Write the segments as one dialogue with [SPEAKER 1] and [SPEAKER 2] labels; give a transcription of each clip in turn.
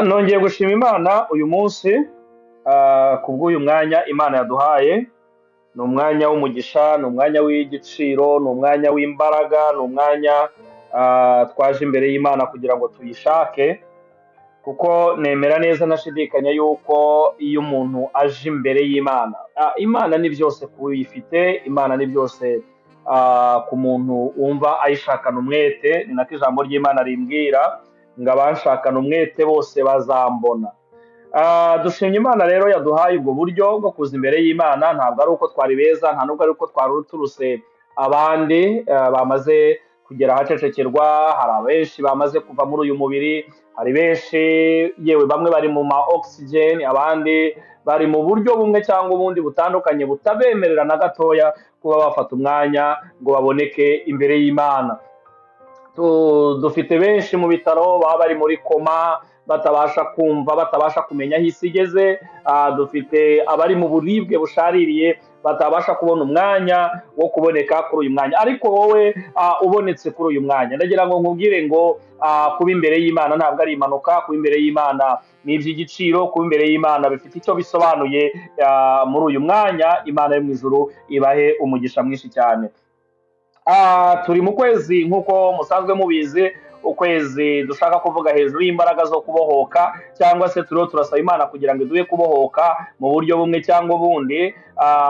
[SPEAKER 1] Nongeye gushima Imana uyu munsi kubw'uyu mwanya Imana yaduhaye. Ni umwanya w'umugisha, ni umwanya w'igiciro, ni umwanya w'imbaraga, ni umwanya twaje imbere y'Imana kugira ngo tuyishake, kuko nemera neza ntashidikanya yuko iyo umuntu aje imbere y'Imana, Imana ni byose kuyifite, Imana ni byose ku muntu wumva ayishakana umwete. Ni nako ijambo ry'Imana rimbwira ngo abanshakana umwete bose bazambona. Dushimye Imana rero yaduhaye ubwo buryo bwo kuza imbere y'Imana. Ntabwo ari uko twari beza, nta nubwo ari uko twari turuse abandi bamaze kugera ahacecekerwa. Hari abenshi bamaze kuva muri uyu mubiri, hari benshi, yewe bamwe bari mu ma oxygen, abandi bari mu buryo bumwe cyangwa ubundi butandukanye butabemerera na gatoya kuba bafata umwanya ngo baboneke imbere y'Imana. Dufite benshi mu bitaro baba bari muri koma, batabasha kumva, batabasha kumenya aho isi igeze. Dufite abari mu buribwe bushaririye, batabasha kubona umwanya wo kuboneka kuri uyu mwanya. Ariko wowe ubonetse kuri uyu mwanya, ndagira ngo nkubwire ngo kuba imbere y'Imana ntabwo ari impanuka. Kuba imbere y'Imana ni iby'igiciro. Kuba imbere y'Imana bifite icyo bisobanuye muri uyu mwanya. Imana yo mu ijuru ibahe umugisha mwinshi cyane. Turi mu kwezi, nk'uko musanzwe mubizi, ukwezi dushaka kuvuga hejuru y'imbaraga zo kubohoka, cyangwa se turiho turasaba Imana kugira ngo iduhe kubohoka mu buryo bumwe cyangwa ubundi.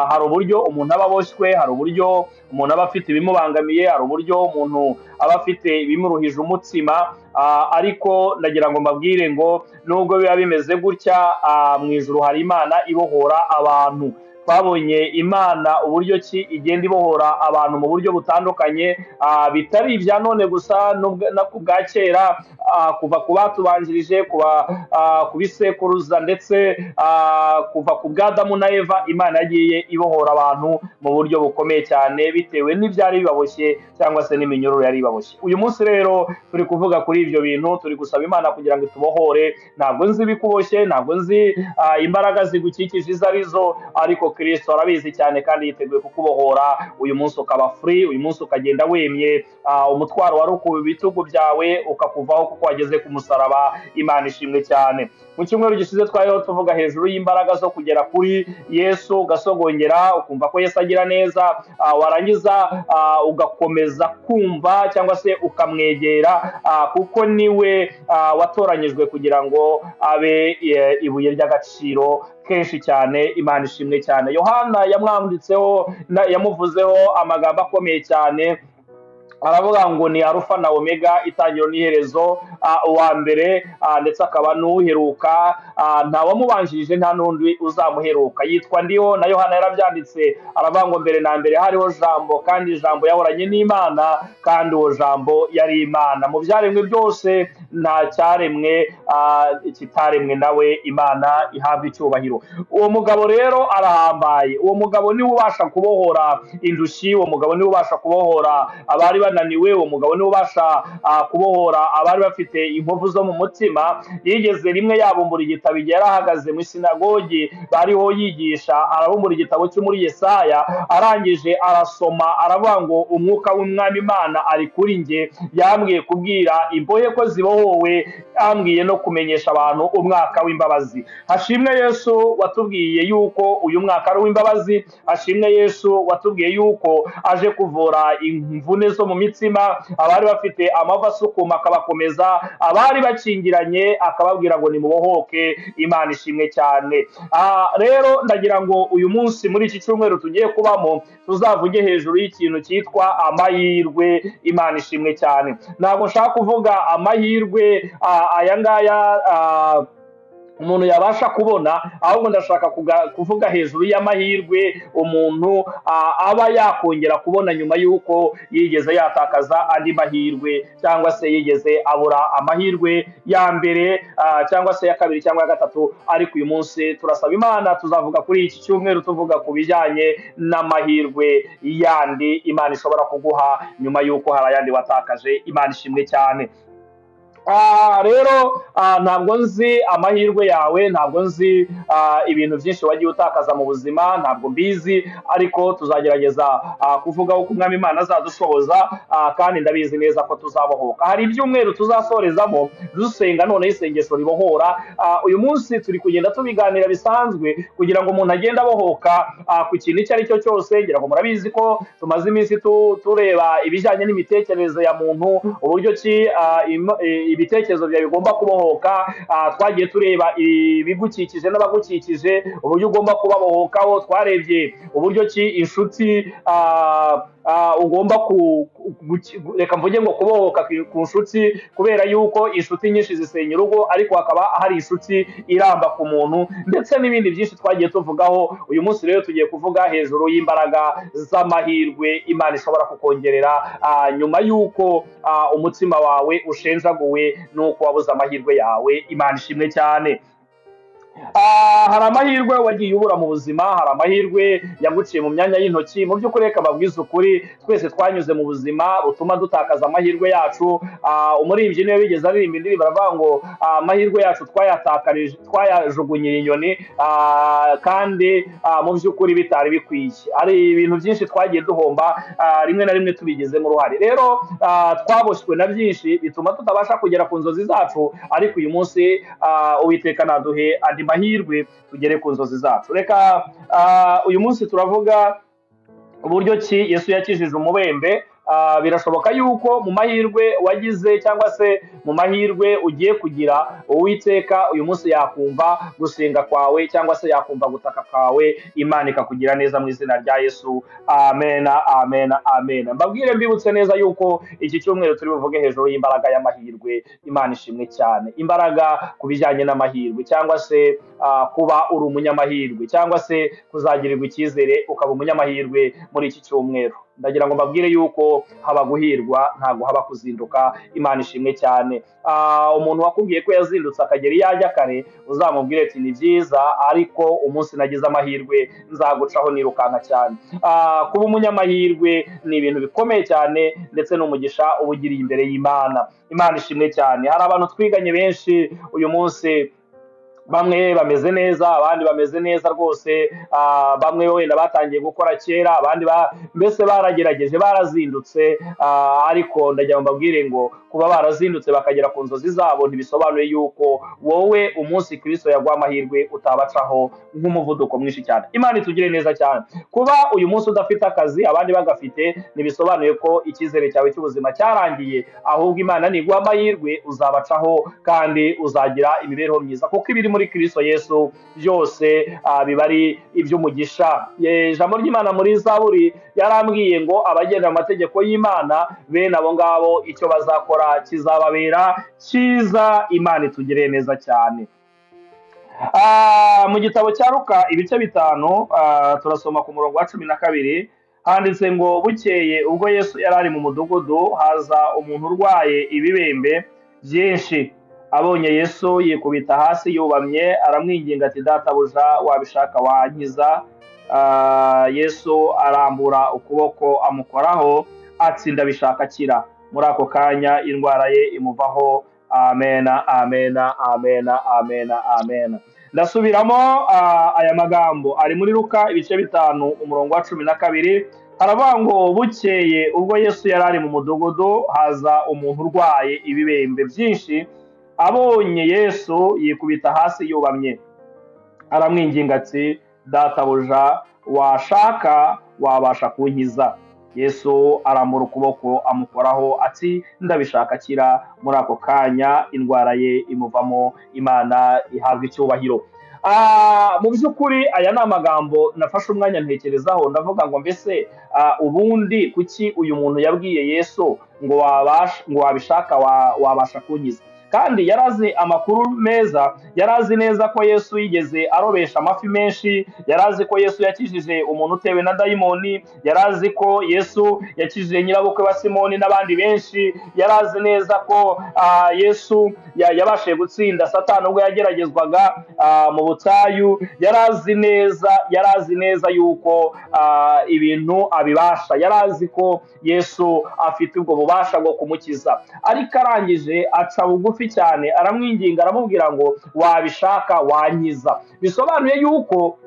[SPEAKER 1] Hari uburyo umuntu aba aboshywe, hari uburyo umuntu aba afite ibimubangamiye, hari uburyo umuntu aba afite ibimuruhije umutima. Ariko ndagira ngo mbabwire ngo nubwo biba bimeze gutya, mu ijuru hari Imana ibohora abantu. Twabonye Imana uburyo ki igenda ibohora abantu mu buryo butandukanye, bitari ibya none gusa, no ku bwa kera, kuva ku batubanjirije, ku bisekuruza, ndetse kuva ku bwa Adamu na Eva. Imana yagiye ibohora abantu mu buryo bukomeye cyane, bitewe n'ibyari bibaboshye cyangwa se n'iminyururu yari ibaboshye. Uyu munsi rero turi kuvuga kuri ibyo bintu, turi gusaba Imana kugira ngo itubohore. Ntabwo nzi ibikuboshye, ntabwo nzi imbaraga zigukikije izo arizo, ariko Kristo arabizi cyane kandi yiteguye kukubohora. Uyu munsi ukaba free, uyu munsi ukagenda wemye, umutwaro wari ku bitugu byawe ukakuvaho kuko wageze ku musaraba. Imana ishimwe cyane. Mu cyumweru gishize twariho tuvuga hejuru y'imbaraga zo kugera kuri Yesu, ugasogongera ukumva ko Yesu agira neza, warangiza ugakomeza kumva cyangwa se ukamwegera, kuko niwe watoranyijwe kugira ngo abe ibuye ry'agaciro kenshi cyane. Imana ishimwe cyane. Yohana yamwanditseho, yamuvuzeho amagambo akomeye cyane, aravuga ngo ni Arufa na Omega, itangiriro n'iherezo, uwa mbere ndetse akaba n'uheruka, nta wamubanjirije, nta n'undi uzamuheruka. Yitwa Ndiho. Na Yohana yarabyanditse, aravuga ngo mbere na mbere hariho Jambo, kandi Jambo yahoranye n'Imana, kandi uwo Jambo yari Imana. Mu byaremwe byose nta cyaremwe kitaremwe nawe. Imana ihabwa icyubahiro. Uwo mugabo rero arahambaye. Uwo mugabo niwe ubasha kubohora indushyi, uwo mugabo niwe ubasha kubohora abari bananiwe, uwo mugabo niwe ubasha kubohora abari bafite inkovu zo mu mutima. Yigeze rimwe yabumbura igitabo igihe yari ahagaze mu sinagogi bariho yigisha, arabumbura igitabo cyo muri Yesaya, arangije arasoma, aravuga ngo umwuka w'Umwami Imana ari kuri njye, yambwiye kubwira imbohe ko zibohowe, yambwiye no kumenyesha abantu umwaka w'imbabazi. Hashimwe Yesu watubwiye yuko uyu mwaka ari uw'imbabazi. Hashimwe Yesu watubwiye yuko aje kuvura imvune zo mu mitsima, abari bafite amavi asukuma akabakomeza, abari bakingiranye akababwira ngo nimubohoke. Imana ishimwe cyane. Rero ndagira ngo uyu munsi, muri iki cyumweru tugiye kubamo, tuzavuge hejuru y'ikintu cyitwa amahirwe. Imana ishimwe cyane. Ntabwo nshaka kuvuga amahirwe aya ngaya umuntu yabasha kubona, ahubwo ndashaka kuvuga hejuru y'amahirwe umuntu aba yakongera kubona nyuma y'uko yigeze yatakaza andi mahirwe, cyangwa se yigeze abura amahirwe ya mbere, cyangwa se ya kabiri cyangwa ya gatatu. Ariko uyu munsi turasaba Imana, tuzavuga kuri iki cyumweru tuvuga ku bijyanye n'amahirwe yandi Imana ishobora kuguha nyuma y'uko hari ayandi watakaje. Imana ishimwe cyane. Rero Ntabwo nzi amahirwe yawe, ntabwo nzi ibintu byinshi wagiye utakaza mu buzima, ntabwo mbizi, ariko tuzagerageza kuvuga uko Umwami Imana azadushoboza, kandi ndabizi neza ko tuzabohoka. Hari ibyumweru tuzasorezamo dusenga noneho isengesho ribohora. Uyu munsi turi kugenda tubiganira bisanzwe kugira ngo umuntu agende abohoka ku kintu icyo ari cyo cyose. Ngira ngo murabizi ko tumaze iminsi tureba ibijyanye n'imitekerereze ya muntu, uburyo ki ibitekerezo byawe bigomba kubohoka. Twagiye tureba ibigukikije n'abagukikije, uburyo ugomba kubabohokaho. Twarebye uburyo ki inshuti ugomba reka mvuge ngo kubohoka ku nshuti, kubera yuko inshuti nyinshi zisenya urugo, ariko hakaba hari inshuti iramba ku muntu, ndetse n'ibindi byinshi twagiye tuvugaho. Uyu munsi rero tugiye kuvuga hejuru y'imbaraga z'amahirwe Imana ishobora kukongerera nyuma y'uko umutima wawe ushenjaguwe n'uko wabuze amahirwe yawe. Imana ishimwe cyane. Hari amahirwe wagiye ubura mu buzima, hari amahirwe yaguciye mu myanya y'intoki. Mu by'ukuri reka mbabwize ukuri, twese twanyuze mu buzima butuma dutakaza amahirwe yacu. Umuririmbyi niwe wigeze aririmba indirimbo aravuga ngo amahirwe yacu twayatakarije, twayajugunyiye inyoni, kandi mu by'ukuri bitari bikwiye. Hari ibintu byinshi twagiye duhomba, rimwe na rimwe tubigizemo uruhare. Rero twaboshywe na byinshi bituma tutabasha kugera ku nzozi zacu, ariko uyu munsi Uwiteka naduhe andi mahirwe tugere ku nzozi zacu. Reka uyu munsi turavuga uburyo ki Yesu yakijije umubembe. Birashoboka yuko mu mahirwe wagize cyangwa se mu mahirwe ugiye kugira, Uwiteka uyu munsi yakumva gusenga kwawe cyangwa se yakumva gutaka kwawe, Imana ikakugira neza mu izina rya Yesu. Amena, amena, amena. Mbabwire mbibutse neza yuko iki cyumweru turi buvuge hejuru y'imbaraga y'amahirwe. Imana ishimwe cyane. Imbaraga ku bijyanye n'amahirwe, cyangwa se kuba uri umunyamahirwe, cyangwa se kuzagirirwa icyizere ukaba umunyamahirwe muri iki cyumweru. Ndagira ngo mbabwire yuko haba guhirwa ntabwo haba kuzinduka. Imana ishimwe cyane. Umuntu wakubwiye ko yazindutse akagera iyo ajya kare, uzamubwire ati ni byiza, ariko umunsi nagize amahirwe nzagucaho nirukanka cyane. Kuba umunyamahirwe ni ibintu bikomeye cyane, ndetse n'umugisha uba ugiriye imbere y'Imana. Imana ishimwe cyane. Hari abantu twiganye benshi uyu munsi, bamwe bameze neza, abandi bameze neza rwose, bamwe wenda batangiye gukora kera, abandi mbese baragerageje, barazindutse, ariko ndagira ngo mbabwire ngo kuba barazindutse bakagera ku nzozi zabo ntibisobanuye yuko wowe umunsi Kristo yaguha amahirwe utabacaho nk'umuvuduko mwinshi cyane. Imana itugire neza cyane. Kuba uyu munsi udafite akazi abandi bagafite ntibisobanuye ko icyizere cyawe cy'ubuzima cyarangiye, ahubwo Imana niguha amahirwe uzabacaho kandi uzagira imibereho myiza, kuko ibiri muri Kristo Yesu byose biba ari iby'umugisha. Ijambo ry'Imana muri Zaburi yarambwiye ngo abagenda mu mategeko y'Imana bene abo ngabo icyo bazakora kizababera cyiza. Imana itugirire neza cyane. Mu gitabo cya Luka ibice 5, turasoma ku murongo wa 12, handitse ngo bukeye ubwo Yesu yari ari mu mudugudu, haza umuntu urwaye ibibembe byinshi. Abonye Yesu yikubita hasi yubamye, aramwinginga ati databuja wabishaka wankiza. Yesu arambura ukuboko amukoraho, ati ndabishaka akira. Muri ako kanya indwara ye imuvaho. Amena, amena, amena, amena, amena. Ndasubiramo aya magambo ari muri Luka ibice 5 umurongo wa 12, haravuga ngo bukeye ubwo Yesu yari ari mu mudugudu, haza umuntu urwaye ibibembe byinshi. Abonye Yesu yikubita hasi yubamye, aramwinginga ati databuja washaka wabasha kunkiza. Yesu arambura ukuboko amukoraho ati ndabishaka akira. Muri ako kanya indwara ye imuvamo. Imana ihabwa icyubahiro. Mu by'ukuri aya ni amagambo nafashe umwanya ntekerezaho, ndavuga ngo mbese ubundi kuki uyu muntu yabwiye Yesu ngo wabishaka wabasha kunkiza? Kandi yarazi amakuru meza, yarazi neza ko Yesu yigeze arobesha amafi menshi, yarazi ko Yesu yakijije umuntu utewe na dayimoni, yarazi ko Yesu yakijije nyirabukwe wa Simoni n'abandi benshi, yarazi neza ko Yesu yabashije gutsinda Satani ubwo yageragezwaga mu butayu, yarazi neza yuko ibintu abibasha, yarazi ko Yesu afite ubwo bubasha bwo kumukiza. Ariko arangije aca bugufi bugufi cyane, aramwinginga, aramubwira ngo wabishaka wankiza. Bisobanuye yuko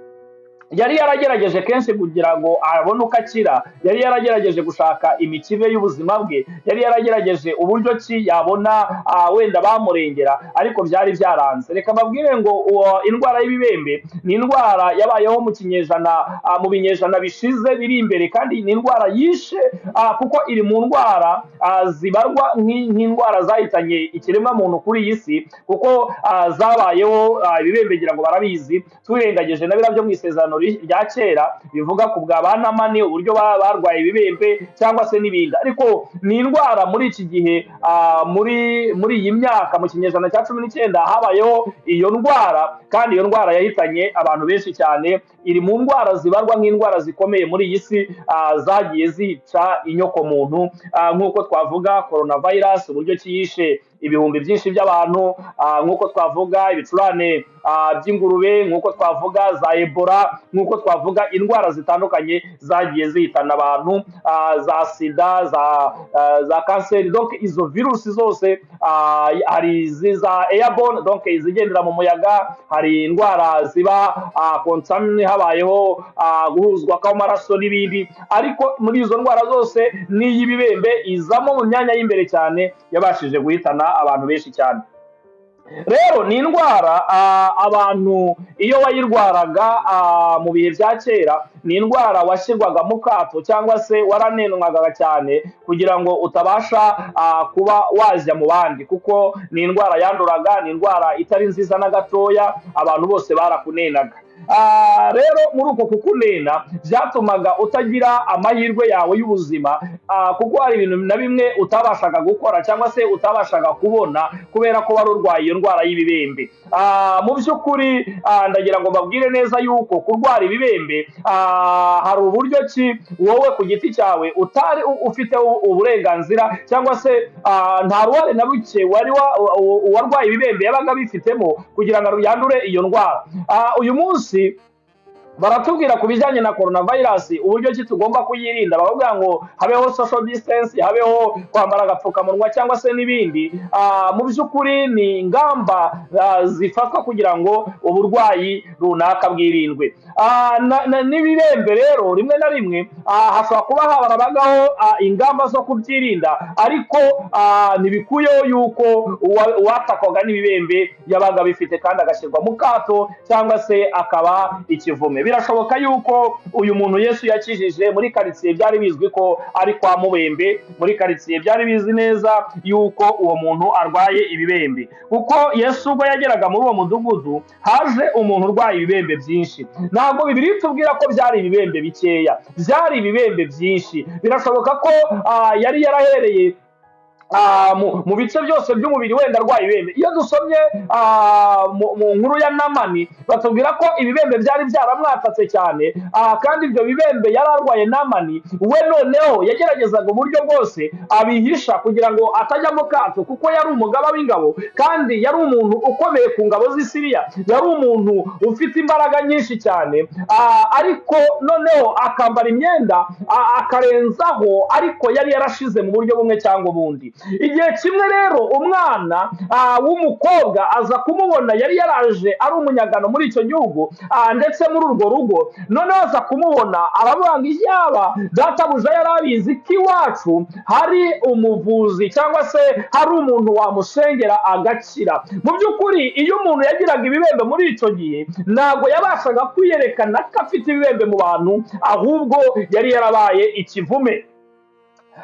[SPEAKER 1] yari yaragerageje kenshi kugira ngo abone uko akira, yari yaragerageje gushaka imikive y'ubuzima bwe, yari yaragerageje uburyo ki yabona wenda bamurengera, ariko byari byaranze. Reka mbabwire ngo indwara y'ibibembe ni indwara yabayeho mu kinyejana, mu binyejana bishize biri imbere, kandi ni indwara yishe, kuko iri mu ndwara zibarwa nk'indwara zahitanye ikiremwamuntu kuri iyi si, kuko zabayeho. Ibibembe ngira ngo barabizi, turengagije na biriya byo mu isezerano rya kera bivuga ku bwa ba Namani, uburyo barwaye ibibembe cyangwa se n'ibindi. Ariko ni indwara muri iki gihe, muri iyi myaka, mu kinyejana cya 19 habayeho iyo ndwara, kandi iyo ndwara yahitanye abantu benshi cyane. Iri mu ndwara zibarwa nk'indwara zikomeye muri iyi si, zagiye zica inyokomuntu, nk'uko twavuga coronavirus, uburyo kiyishe ibihumbi byinshi by'abantu, nk'uko twavuga ibicurane by'ingurube, nk'uko twavuga za Ebola, nk'uko twavuga indwara zitandukanye zagiye zihitana abantu, za sida, za kanseri. Donc izo virusi zose, hari izi za airborne, donc izigendera mu muyaga, hari indwara ziba contaminée, habayeho guhuzwa kw'amaraso n'ibindi. Ariko muri izo ndwara zose n'iy'ibibembe izamo mu myanya y'imbere cyane, yabashije guhitana abantu benshi cyane. Rero ni indwara, abantu iyo wayirwaraga mu bihe bya kera, ni indwara washyirwaga mu kato cyangwa se waranenwaga cyane kugira ngo utabasha kuba wajya mu bandi, kuko ni indwara yanduraga, ni indwara itari nziza na gatoya, abantu bose barakunenaga. Rero muri uko kukunena byatumaga utagira amahirwe yawe y'ubuzima, kuko hari ibintu na bimwe utabashaga gukora cyangwa se utabashaga kubona kubera ko wari urwaye iyo ndwara y'ibibembe. Mu by'ukuri, ndagira ngo mbabwire neza yuko kurwara ibibembe, hari uburyo ki wowe ku giti cyawe utari ufite uburenganzira cyangwa se nta ruhare na buke wari uwarwaye ibibembe yabaga abifitemo kugira ngo yandure iyo ndwara. Uyu munsi baratubwira ku bijyanye na coronavirus, uburyo ki tugomba kuyirinda, bakavuga ngo habeho social distance, habeho kwambara agapfukamunwa cyangwa se n'ibindi. Mu by'ukuri ni ingamba zifatwa kugira ngo uburwayi runaka bwirindwe. N'ibibembe rero rimwe na rimwe hashobora kuba harabagaho ingamba zo kubyirinda, ariko ntibikuyeho yuko uwatakwaga n'ibibembe yabaga bifite kandi agashyirwa mu kato cyangwa se akaba ikivume. Birashoboka yuko uyu muntu Yesu yakijije, muri karitsiye byari bizwi ko ari kwa mubembe, muri karitsiye byari bizi neza yuko uwo muntu arwaye ibibembe, kuko Yesu ubwo yageraga muri uwo mudugudu haje umuntu urwaye ibibembe byinshi. Ntabwo Bibiliya itubwira ko byari ibibembe bikeya, byari ibibembe byinshi. Birashoboka ko yari yarahereye mu bice byose by'umubiri wenda arwaye ibibembe. Iyo dusomye mu nkuru ya Namani, batubwira ko ibibembe byari byaramwatatse cyane, kandi ibyo bibembe yari arwaye Namani we noneho yageragezaga uburyo bwose abihisha kugira ngo atajya mu kato, kuko yari umugaba w'ingabo kandi yari umuntu ukomeye ku ngabo z'i Siriya, yari umuntu ufite imbaraga nyinshi cyane, ariko noneho akambara imyenda akarenzaho, ariko yari yarashize mu buryo bumwe cyangwa ubundi. Igihe kimwe rero umwana w'umukobwa aza kumubona, yari yaraje ari umunyagano muri icyo gihugu, ndetse muri urwo rugo. Noneho aza kumubona, aravuga ngo yaba databuja yari abizi ko iwacu hari umuvuzi cyangwa se hari umuntu wamusengera agakira. Mu by'ukuri iyo umuntu yagiraga ibibembe muri icyo gihe, ntabwo yabashaga kwiyerekana ko afite ibibembe mu bantu, ahubwo yari yarabaye ikivume.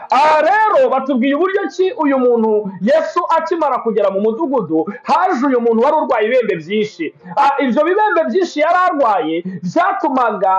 [SPEAKER 1] Aha rero batubwiye uburyo ki uyu muntu Yesu akimara kugera mu mudugudu haje uyu muntu wari urwaye ibibembe byinshi. Ibyo bibembe byinshi yari arwaye byatumaga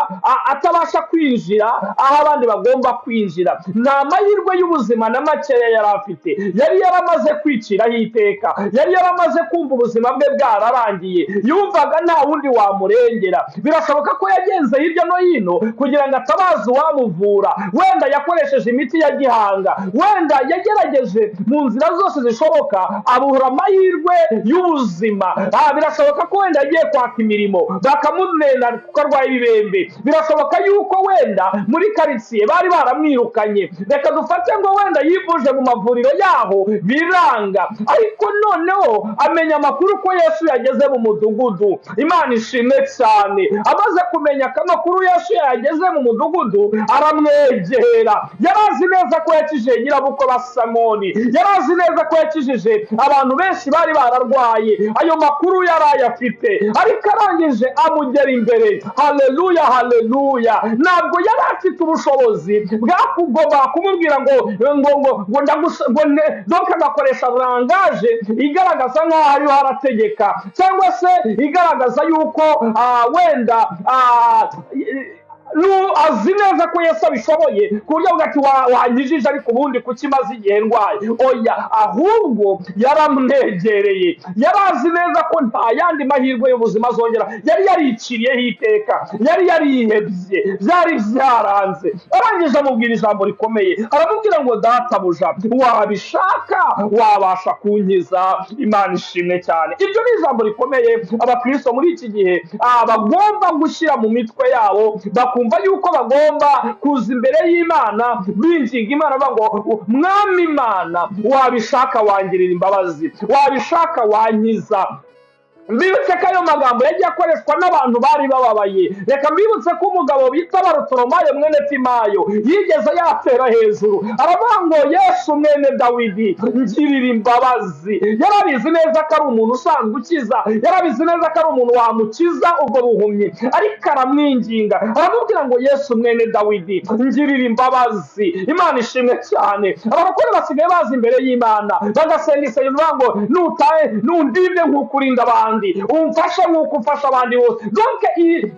[SPEAKER 1] atabasha kwinjira aho abandi bagomba kwinjira. Nta mahirwe y'ubuzima na makeya yari afite, yari yaramaze kwiciraho iteka, yari yaramaze kumva ubuzima bwe bwararangiye, yumvaga nta wundi wamurengera. Birashoboka ko yagenze hirya no hino kugira ngo atabaze uwamuvura, wenda yakoresheje imiti yagiye gihanga. Wenda yagerageje mu nzira zose zishoboka, abura amahirwe y'ubuzima. Birashoboka ko wenda yagiye kwaka imirimo bakamunena kuko arwaye ibibembe. Birashoboka yuko wenda muri karitsiye bari baramwirukanye. Reka dufate ngo wenda yivuje mu mavuriro yaho biranga, ariko noneho amenya amakuru ko Yesu yageze mu mudugudu. Imana ishimwe cyane. Amaze kumenya ko amakuru Yesu yageze mu mudugudu, aramwegera. Yari azi neza ko yakijije nyirabukwe ba Simoni, yari azi neza ko yakijije abantu benshi bari bararwaye. Ayo makuru yari ayafite, ariko arangije amugera imbere. Haleluya, haleluya. Ntabwo yari afite ubushobozi bwakugomba kumubwira ngo ndagusa, ngo ne, donc agakoresha langage igaragaza nk'aho ariho arategeka, cyangwa se igaragaza yuko wenda azi neza ko Yesu abishoboye, ku buryo avuga ati wankijije, ariko ubundi kuki maze igihe ndwaye? Oya, ahubwo yaramwegereye. Yari azi neza ko nta yandi mahirwe y'ubuzima azongera, yari yariciriyeho iteka, yari yarihebye, byari byaranze. Arangije amubwira ijambo rikomeye, aramubwira ngo databuja, wabishaka wabasha kunkiza. Imana ishimwe cyane. Iryo ni ijambo rikomeye abakristo muri iki gihe bagomba gushyira mu mitwe yabo, bakumva yuko bagomba kuza imbere y'Imana binginga Imana bavuga ngo Mwami Imana, wabishaka wangirira imbabazi, wabishaka wankiza. Mbibutse ko ayo magambo yagiye akoreshwa n'abantu bari bababaye. Reka mbibutse ko umugabo bita Barutolomayo mwene Timayo yigeze yatera hejuru aravuga ngo Yesu mwene Dawidi, ngirira imbabazi. Yarabizi neza ko ari umuntu usanzwe ukiza, yarabizi neza ko ari umuntu wamukiza ubwo buhumyi, ariko aramwinginga aramubwira ngo Yesu mwene Dawidi, ngirira imbabazi. Imana ishimwe cyane. Abarokore basigaye baza imbere y'Imana bagasenga isengesho bavuga ngo nutahe nundinde nk'uko urinda abandi, umfashe nk'uko ufasha abandi bose. Donc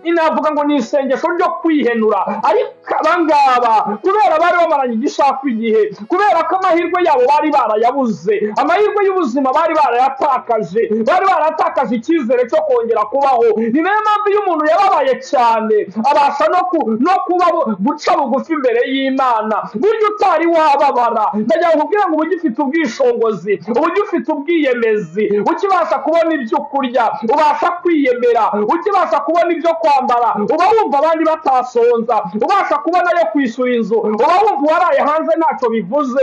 [SPEAKER 1] inavuga ngo ni isengesho ryo kwihenura. Ariko abangaba kubera bari bamaranye igishakwa igihe, kubera ko amahirwe yabo bari barayabuze, amahirwe y'ubuzima bari barayatakaje, bari baratakaje icyizere cyo kongera kubaho. Ni nayo mpamvu iyo umuntu yababaye cyane abasha no kuba guca bugufi imbere y'Imana. Burya utari wababara, ndagira ngo nkubwire ngo uba ugifite ubwishingizi, uba ugifite ubwiyemezi, ukibasha kubona ibyo kurya, ubasha kwiyemera, ukibasha kubona ibyo kwambara, uba wumva abandi batasonza, ubasha kubona ayo kwishyura inzu, uba wumva uwaraye hanze ntacyo bivuze,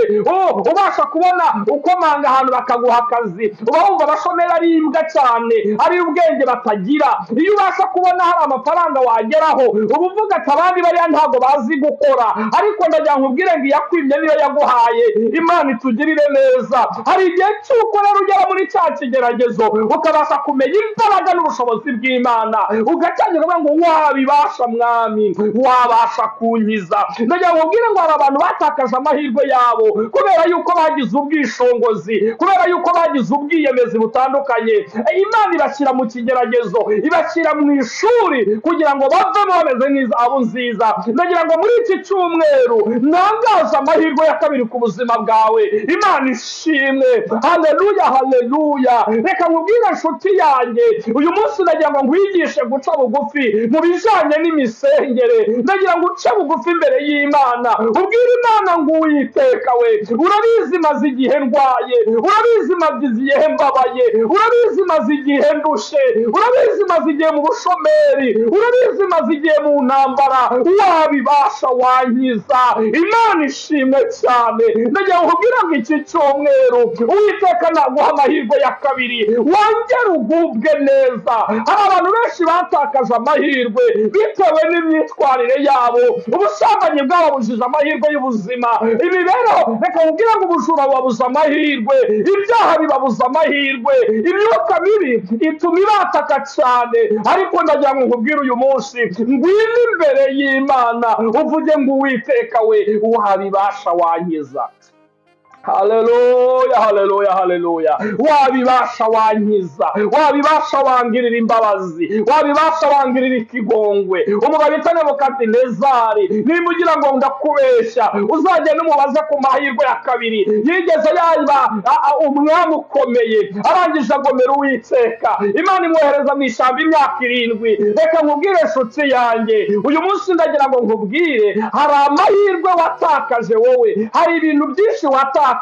[SPEAKER 1] ubasha kubona ukomanga ahantu bakaguha akazi, uba wumva abashomeri ari imbwa cyane, ari ubwenge batagira. Iyo ubasha kubona hari amafaranga wageraho, uba uvuga ati abandi bariya ntabwo bazi gukora. Ariko ndagira ngo nkubwire ngo iyakwimye niyo yaguhaye. Imana itugirire neza. Hari igihe cy'uko rero ugera muri cya kigeragezo ukabasha kumenya imbaraga n'ubushobozi bw'Imana, ugatangira ukavuga ngo wabibasha Mwami, wabasha kunkiza. Ndagira ngo nkubwire ngo hari abantu batakaje amahirwe yabo kubera yuko bagize ubwishingizi, kubera yuko bagize ubwiyemezi butandukanye. Imana ibashyira mu kigeragezo, ibashyira mu ishuri kugira ngo bavemo bameze nk'izahabu nziza. Ndagira ngo muri iki cyumweru ntangaze amahirwe ya kabiri ku buzima bwawe. Imana ishimwe. Haleluya, haleluya. Reka nkubwire nshuti yanjye, uyu munsi ndagira ngo nkwigishe guca bugufi mu bijyanye n'imisengere. Ndagira ngo uce bugufi imbere y'Imana, ubwire Imana ngo Uwiteka we, urabizi maze igihe ndwaye, urabizi maze igihe mbabaye, urabizi maze igihe ndushe, urabizi maze igihe mu bushomeri, urabizi maze igihe mu ntambara, wabibasha wankiza. Imana ishimwe cyane. Ndagira ngo nkubwire ngo iki cyumweru Uwiteka naguha amahirwe ya kabiri, wongere ugubwe neza. Hari abantu benshi batakaje amahirwe bitewe n'imyitwarire yabo. Ubusambanyi bwababujije amahirwe y'ubuzima, imibereho, reka nkubwire ngo ubujura bubabuza amahirwe, ibyaha bibabuza amahirwe, imyuka mibi ituma ibataka cyane. Ariko ndagira ngo nkubwire uyu munsi, ngwino imbere y'Imana uvuge ngo Uwiteka we, wabibasha wankiza. Haleluya, haleluya, haleluya. Wabibasha wankiza, wabibasha wangirira imbabazi, wabibasha wangirira ikigongwe. Umugabo bita Nebukadinezari, nimba ugira ngo ndakubeshya, uzagenda umubaze ku mahirwe ya kabiri yigeze yaba umwami ukomeye, arangije agomera Uwiteka, Imana imwohereza mu ishyamba imyaka 7. Reka nkubwire nshuti yanjye, uyu munsi ndagira ngo nkubwire, hari amahirwe watakaje wowe, hari ibintu byinshi watakaje.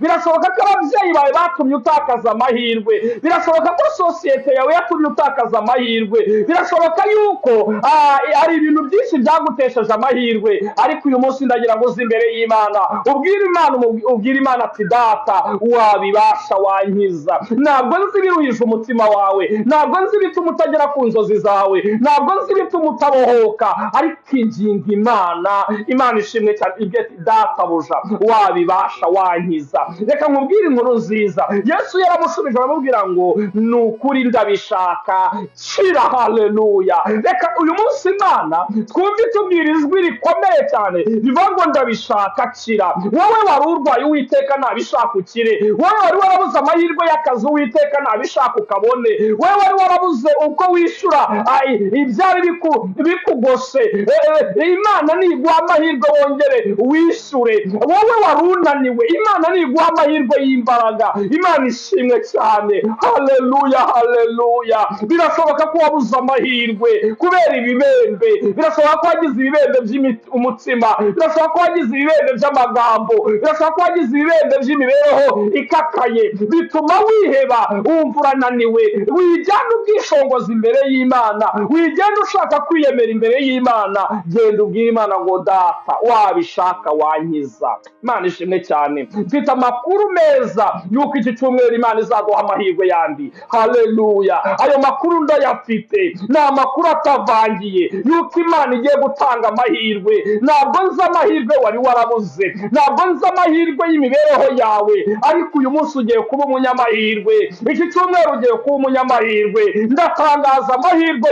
[SPEAKER 1] Birashoboka ko ababyeyi bawe batumye utakaza amahirwe, birashoboka ko sosiyete yawe yatumye utakaza amahirwe, birashoboka yuko hari ibintu byinshi byagutesheje amahirwe. Ariko uyu munsi ndagira ngo uze imbere y'Imana, ubwire Imana, ubwire Imana ati data, wabibasha wankiza. Ntabwo nzi ibiruhije umutima wawe, ntabwo nzi ibituma utagera ku nzozi zawe, ntabwo nzi ibituma utabohoka, ariko ingingo Imana, Imana ishimwe cyane, ibyo ati databuja, wabibasha wankiza. Reka nkubwire inkuru nziza. Yesu yaramushubije aramubwira ngo ni ukuri ndabishaka, kira. Haleluya. Reka uyu munsi Imana twumve itubwira ijwi rikomeye cyane rivuga ngo ndabishaka, kira. Wowe wari urwaye, Uwiteka nabishaka ukire. Wowe wari warabuze amahirwe y'akazi, Uwiteka nabishaka ukabone. Wowe wari warabuze uko wishyura ibyari bikugose, Imana niguha amahirwe wongere wishyure. Wowe wari unaniwe, Imana niguha amahirwe y'imbaraga. Imana ishimwe cyane. Haleluya, haleluya. Birashoboka ko wabuze amahirwe kubera ibibembe, birashoboka ko wagize ibibembe by'umutima, birashoboka ko wagize ibibembe by'amagambo, birashoboka ko wagize ibibembe by'imibereho ikakaye, bituma wiheba, wumva urananiwe. Wijyana ubwishongozi imbere y'Imana, wigenda ushaka kwiyemera imbere y'Imana, genda ubwire Imana ngo data, wabishaka wankiza. Imana ishimwe cyane. Mfite amakuru meza yuko iki cyumweru Imana izaguha amahirwe yandi. Haleluya. Ayo makuru ndayafite, ni amakuru atavangiye yuko Imana igiye gutanga amahirwe. Ntabwo nzi amahirwe wari warabuze, ntabwo nzi amahirwe y'imibereho yawe, ariko uyu munsi ugiye kuba umunyamahirwe. Iki cyumweru ugiye kuba umunyamahirwe. Ndatangaza amahirwe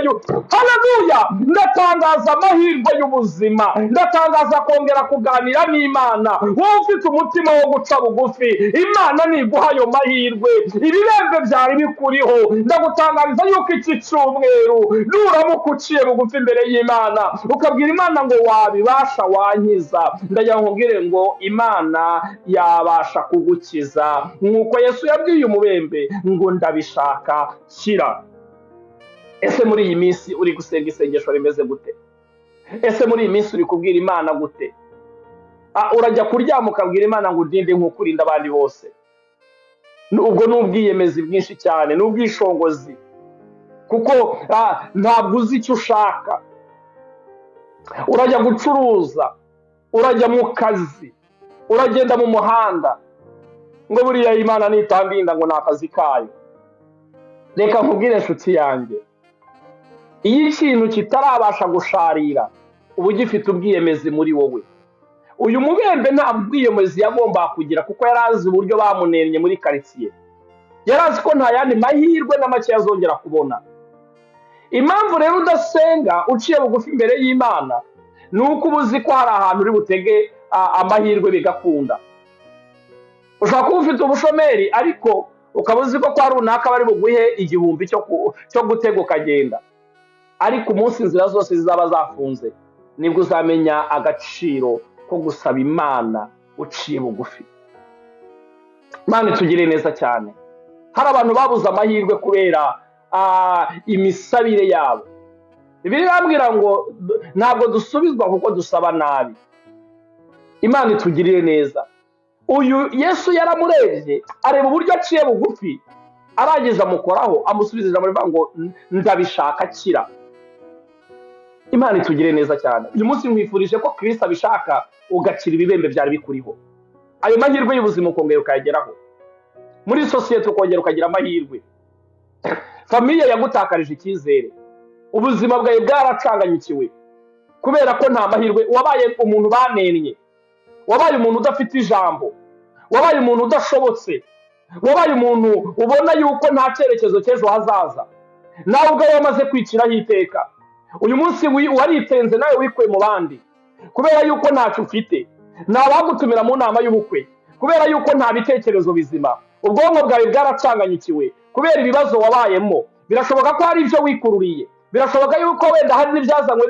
[SPEAKER 1] haleluya, ndatangaza amahirwe y'ubuzima, ndatangaza kongera kuganira n'Imana. Wowe ufite umutima wo guca bugufi, Imana niguha ayo mahirwe. Ibibembe byari bikuriho, ndagutangariza yuko iki cyumweru nuramuka uciye bugufi imbere y'Imana, ukabwira Imana ngo wabibasha wankiza, ndagira ngo nkubwire ngo Imana yabasha kugukiza, nk'uko Yesu yabwiye umubembe ngo ndabishaka, kira. Ese muri iyi minsi uri gusenga isengesho rimeze gute? Ese muri iyi minsi uri kubwira Imana gute? Urajya kuryama ukabwira Imana ngo undinde nk'uko urinda abandi bose. Ubwo ni ubwiyemezi bwinshi cyane, ni ubwishongozi, kuko ntabwo uzi icyo ushaka. Urajya gucuruza, urajya mu kazi, uragenda mu muhanda, ngo buriya Imana nitandinda ngo ni akazi kayo. Reka nkubwire inshuti yanjye, iyo ikintu kitarabasha gusharira, uba ugifite ubwiyemezi muri wowe. Uyu mubembe nta bwiyemezi yagombaga kugira, kuko yari azi uburyo bamunennye muri karitsiye, yari azi ko nta yandi mahirwe na make yazongera kubona. Impamvu rero udasenga uciye bugufi imbere y'Imana, ni uko uba uzi ko hari ahantu uri butege amahirwe bigakunda. Ushobora kuba ufite ubushomeri, ariko ukaba uzi ko kwa runaka bari buguhe 1000 cyo gutega ukagenda, ariko umunsi inzira zose zizaba zafunze, nibwo uzamenya agaciro ko gusaba Imana uciye bugufi. Imana itugire neza cyane. Hari abantu babuze amahirwe kubera imisabire yabo. Bibiliya irambwira ngo ntabwo dusubizwa kuko dusaba nabi. Imana itugirire neza. Uyu Yesu yaramurebye, areba uburyo aciye bugufi, arangije amukoraho, amusubiza ijambo rivuga ngo ndabishaka, kira. Imana itugire neza cyane. Uyu munsi nkwifurije ko Kristo abishaka, ugakira ibibembe byari bikuriho. Ayo mahirwe y'ubuzima ukongera ukayageraho. Muri sosiyete ukongera ukagira amahirwe. Famiye yagutakarije icyizere, ubuzima bwawe bwaracanganyikiwe kubera ko nta mahirwe. Wabaye umuntu banennye, wabaye umuntu udafite ijambo, wabaye umuntu udashobotse, wabaye umuntu ubona yuko nta cyerekezo cy'ejo hazaza. Nawe ubwawe wamaze kwiciraho iteka. Uyu munsi waritenze nawe wikuye mu bandi kubera yuko ntacyo ufite. Nta bagutumira mu nama y'ubukwe, Kubera yuko nta bitekerezo bizima, ubwonko bwawe bwaracanganyikiwe kubera ibibazo wabayemo. Birashoboka ko hari ibyo wikururiye, birashoboka yuko wenda hari n'ibyazanywe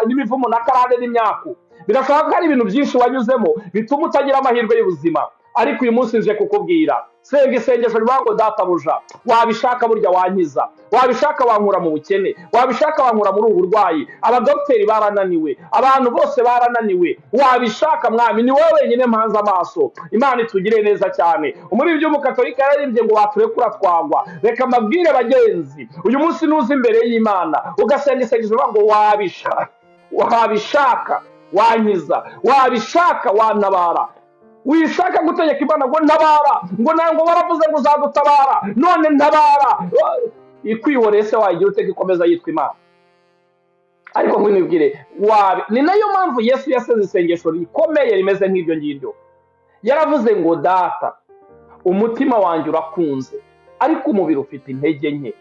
[SPEAKER 1] n'imivumo na karande n'imyaku, birashoboka ko hari ibintu byinshi wanyuzemo bituma utagira amahirwe y'ubuzima. Ariko uyu munsi nje kukubwira, senga isengesho rivuga ngo: "Databuja, wabishaka burya wankiza, wabishaka wankura mu bukene, wabishaka wankura muri ubu burwayi. Abadogiteri barananiwe, abantu bose barananiwe. Wabishaka Mwami, ni wowe wenyine mpanze amaso." Imana itugire neza cyane. Umuririmbyi w'umukatolika yararimbye ngo: "Waturekura twagwa." Reka mbabwire bagenzi, uyu munsi nuza imbere y'Imana ugasenga isengesho rivuga ngo: "Wabishaka, wabishaka wankiza, wabishaka wantabara," wishaka gutegeka Imana ngo: "Ntabara," ngo ntabwo waravuze ngo uzadutabara, none ntabara. Ikwihoreye se wayigira uteka ikomeza yitwa Imana? Ariko ngwino wabi. Ni nayo mpamvu Yesu yasenze isengesho rikomeye rimeze nk'iryo ngiryo. Yaravuze ngo: "Data, umutima wanjye urakunze, ariko umubiri ufite intege nke.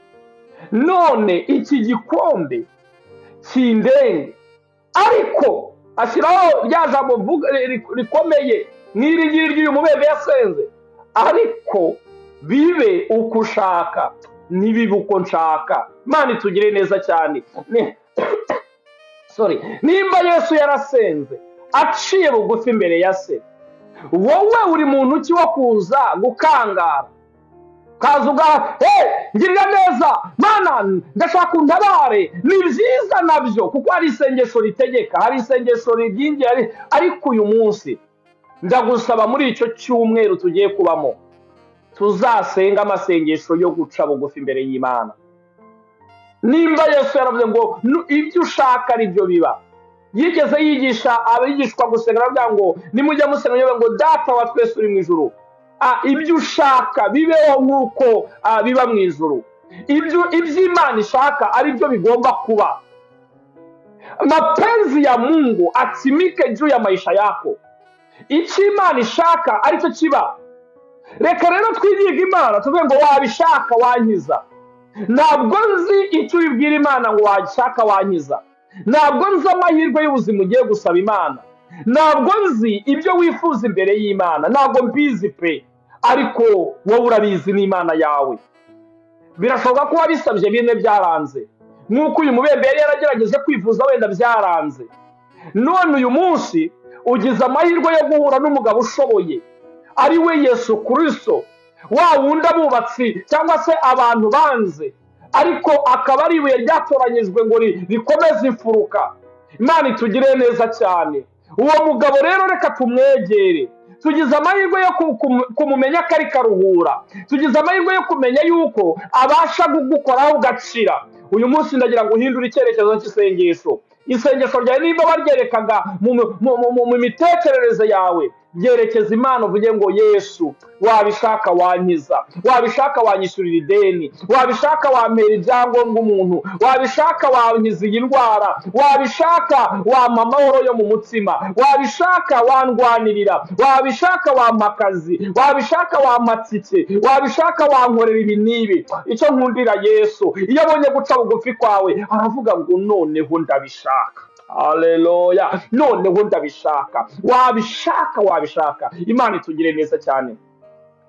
[SPEAKER 1] None iki gikombe kindenge." Ariko ashyiraho rya jambo rikomeye nk'iri ngiri ry'uyu mubembe yasenze: "Ariko bibe uko ushaka, ntibibe uko nshaka." Imana itugire neza cyane. Sorry. Nimba Yesu yarasenze aciye bugufi imbere ya Se, wowe uri muntu ki wo kuza gukangara, kaza ugaha: "Hey, ngirira neza Mana, ndashaka untabare"? Ni byiza nabyo, kuko hari isengesho ritegeka, hari isengesho ryinjiye. Ariko uyu munsi ndagusaba, muri icyo cyumweru tugiye kubamo, tuzasenga amasengesho yo guca bugufi imbere y'Imana. Nimba Yesu yaravuze ngo: "Ibyo ushaka ari byo biba," yigeze yigisha abigishwa gusenga, aravuga ngo: "Nimujya musenga muvuge ngo: 'Data wa twese uri mu ijuru, ibyo ushaka bibeho nk'uko biba mu ijuru.'" Ibyo Imana ishaka ari byo bigomba kuba. Mapenzi ya Mungu atimike juu ya maisha yako. Icyo Imana ishaka aricyo kiba. Reka rero twigige Imana, tuvuge ngo: "Wabishaka wankiza." Ntabwo nzi icyo ubibwira Imana ngo: "Wabishaka wankiza." Ntabwo nzi amahirwe y'ubuzima ugiye gusaba Imana, ntabwo nzi ibyo wifuza imbere y'Imana, ntabwo mbizi pe, ariko wowe urabizi n'Imana yawe. Birashoboka ko wabisabye bimwe byaranze, nk'uko uyu mubembe yari yaragerageje kwivuza wenda byaranze. None uyu munsi ugize amahirwe yo guhura n'umugabo ushoboye, ari we Yesu Kirisito, wa wundi abubatsi cyangwa se abantu banze, ariko akaba ari ibuye ryatoranyijwe ngo rikomeze imfuruka. Imana itugire neza cyane. Uwo mugabo rero reka tumwegere. Tugize amahirwe yo kumumenya ko ari karuhura, tugize amahirwe yo kumenya yuko abasha kugukoraho ugacira. Uyu munsi ndagira ngo uhindure icyerekezo cy'isengesho. Isengesho ryawe, nimba waryerekaga mu mitekerereze yawe, ryerekeza Imana, uvuge ngo: "Yesu, wabishaka wankiza, wabishaka wanyishyurira ideni, wabishaka wampera ibyangombwa umuntu, wabishaka wankiza iyi ndwara, wabishaka wampa amahoro yo mu mutima, wabishaka wandwanirira, wabishaka wampa akazi, wabishaka wampa tike, wabishaka wankorera ibi n'ibi." Icyo nkundira Yesu, iyo abonye guca bugufi kwawe, aravuga ngo: "Noneho ndabishaka." Haleluya! Noneho ndabishaka. Wabishaka, wabishaka. Imana itugire neza cyane.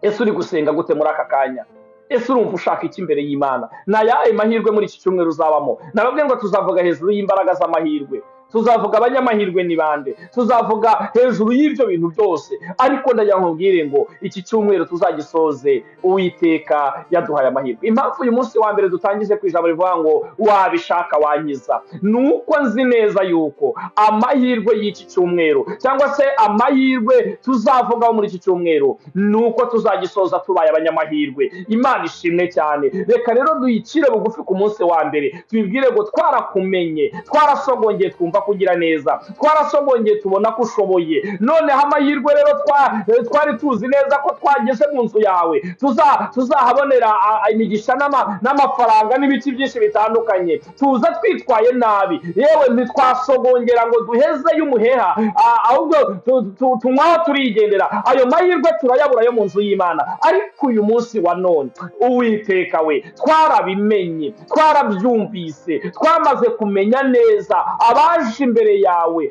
[SPEAKER 1] Ese uri gusenga gute muri aka kanya? Ese urumva ushaka iki imbere y'Imana? Ni ayahe mahirwe muri iki cyumweru uzabamo? Nababwiye ngo tuzavuga hejuru y'imbaraga z'amahirwe, tuzavuga abanyamahirwe ni bande, tuzavuga hejuru y'ibyo bintu byose. Ariko ndagira ngo nkubwire ngo iki cyumweru tuzagisoze Uwiteka yaduhaye amahirwe. Impamvu uyu munsi wa mbere dutangije ku ijambo rivuga ngo: "Wabishaka wankiza," ni uko nzi neza yuko amahirwe y'iki cyumweru, cyangwa se amahirwe tuzavugaho muri iki cyumweru, ni uko tuzagisoza tubaye abanyamahirwe. Imana ishimwe cyane. Reka rero duyicire bugufi ku munsi wa mbere, tubibwire ngo: "Twarakumenye, twarasogongeye, twumva kugira neza, twarasogongeye, tubona ko ushoboye. Noneho amahirwe rero twari tuzi neza ko twageze mu nzu yawe tuzahabonera imigisha n'amafaranga n'ibiki byinshi bitandukanye, tuza twitwaye nabi, yewe ntitwasogongera ngo duhezeyo umuheha, ahubwo tunywaho turigendera. Ayo mahirwe turayabura yo mu nzu y'Imana. Ariko uyu munsi wa none, Uwiteka we, twarabimenye, twarabyumvise, twamaze kumenya neza abaje Abaje imbere yawe,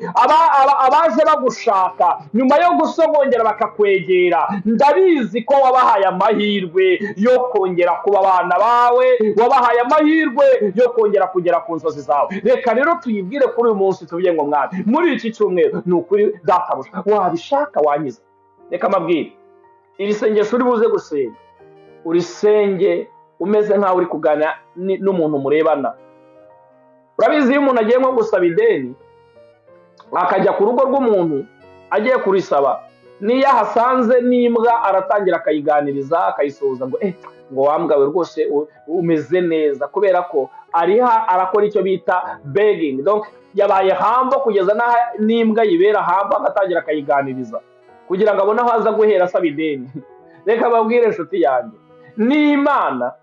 [SPEAKER 1] abaje bagushaka nyuma yo gusogongera bakakwegera, ndabizi ko wabahaye amahirwe yo kongera kuba abana bawe, wabahaye amahirwe yo kongera kugera ku nzozi zawe. Reka rero tuyibwire kuri uyu munsi, tuvuge ngo: "Mwami, muri iki cyumweru ni ukuri databuja, wabishaka wankiza." Reka mbabwire, iri sengesho uri buze gusenga, urisenge umeze nk'aho uri kuganira n'umuntu murebana. Urabizi, iyo umuntu agiye nko gusaba ideni, akajya ku rugo rw'umuntu agiye kurisaba, n'iyo ahasanze n'imbwa aratangira akayiganiriza, akayisuhuza ngo ngo "Wa mbwa we, rwose umeze neza?" Kubera ko ariha arakora icyo bita begging. Donc yabaye humble kugeza n'aho n'imbwa yibera humble, agatangira akayiganiriza kugira ngo abone aho aza guhera asaba ideni. Reka babwire, inshuti yanjye, n'Imana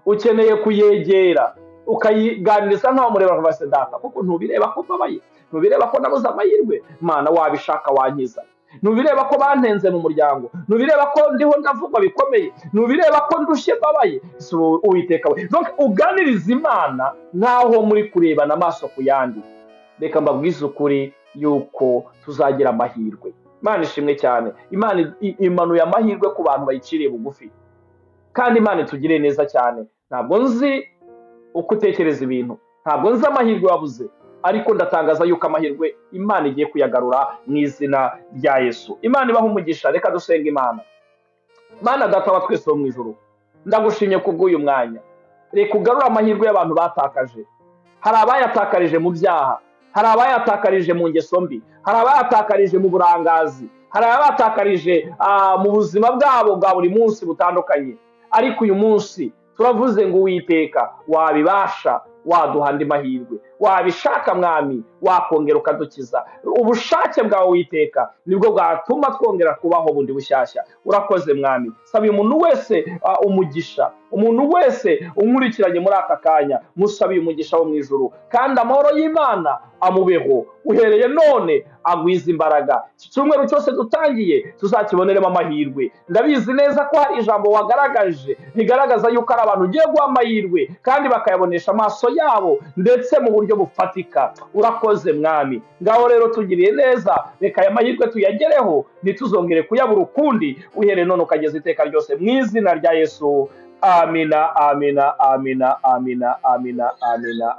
[SPEAKER 1] ukeneye kuyegera ukayiganiriza nkaho mureba, nka se: "Data, kuko ntubireba ko mbabaye? Ntubireba ko nabuze amahirwe? Mana, wabishaka wankiza. Ntubireba ko bantenze mu muryango? Ntubireba ko ndiho ndavugwa bikomeye? Ntubireba ko ndushye, mbabaye? Si wowe Uwiteka we?" Donc uganiriza Imana nk'aho muri kurebana amaso ku yandi. Reka mbabwize ukuri yuko tuzagira amahirwe. Imana ishimwe cyane. Imana imanuye amahirwe ku bantu bayiciriye bugufi, kandi Imana itugiriye neza cyane. Ntabwo nzi uko utekereza ibintu, ntabwo nzi amahirwe wabuze, ariko ndatangaza yuko amahirwe Imana igiye kuyagarura mu izina rya Yesu. Imana ibaha umugisha. Reka dusenga Imana. Mana Data wa twese wo mu ijuru, ndagushimye kubw'uyu mwanya. Reka ugarure amahirwe y'abantu batakaje. Hari abayatakarije mu byaha, hari abayatakarije mu ngeso mbi, hari abayatakarije mu burangazi, hari abayatakarije mu buzima bwabo bwa buri munsi butandukanye. Ariko uyu munsi turavuze ngo: "Uwiteka, wabibasha waduha andi mahirwe. Wabishaka Mwami, wakongera ukadukiza. Ubushake bwawe Uwiteka nibwo bwatuma twongera kubaho bundi bushyashya." Urakoze Mwami. Saba umuntu wese umugisha, umuntu wese unkurikiranye muri aka kanya, musabiye umugisha wo mu ijuru, kandi amahoro y'Imana amubeho uhereye none, agwiza imbaraga. Iki cyumweru cyose dutangiye tuzakiboneremo amahirwe. Ndabizi neza ko hari ijambo wagaragaje rigaragaza yuko ari abantu ugiye guha amahirwe kandi bakayabonesha amaso yabo, ndetse mu buryo bufatika. Urakoze Mwami. Ngaho rero tugiriye neza, reka aya mahirwe tuyagereho, ntituzongere kuyabura ukundi, uhereye none ukageza iteka ryose, mu izina rya Yesu. Amina, amina, amina, amina, amina, amina.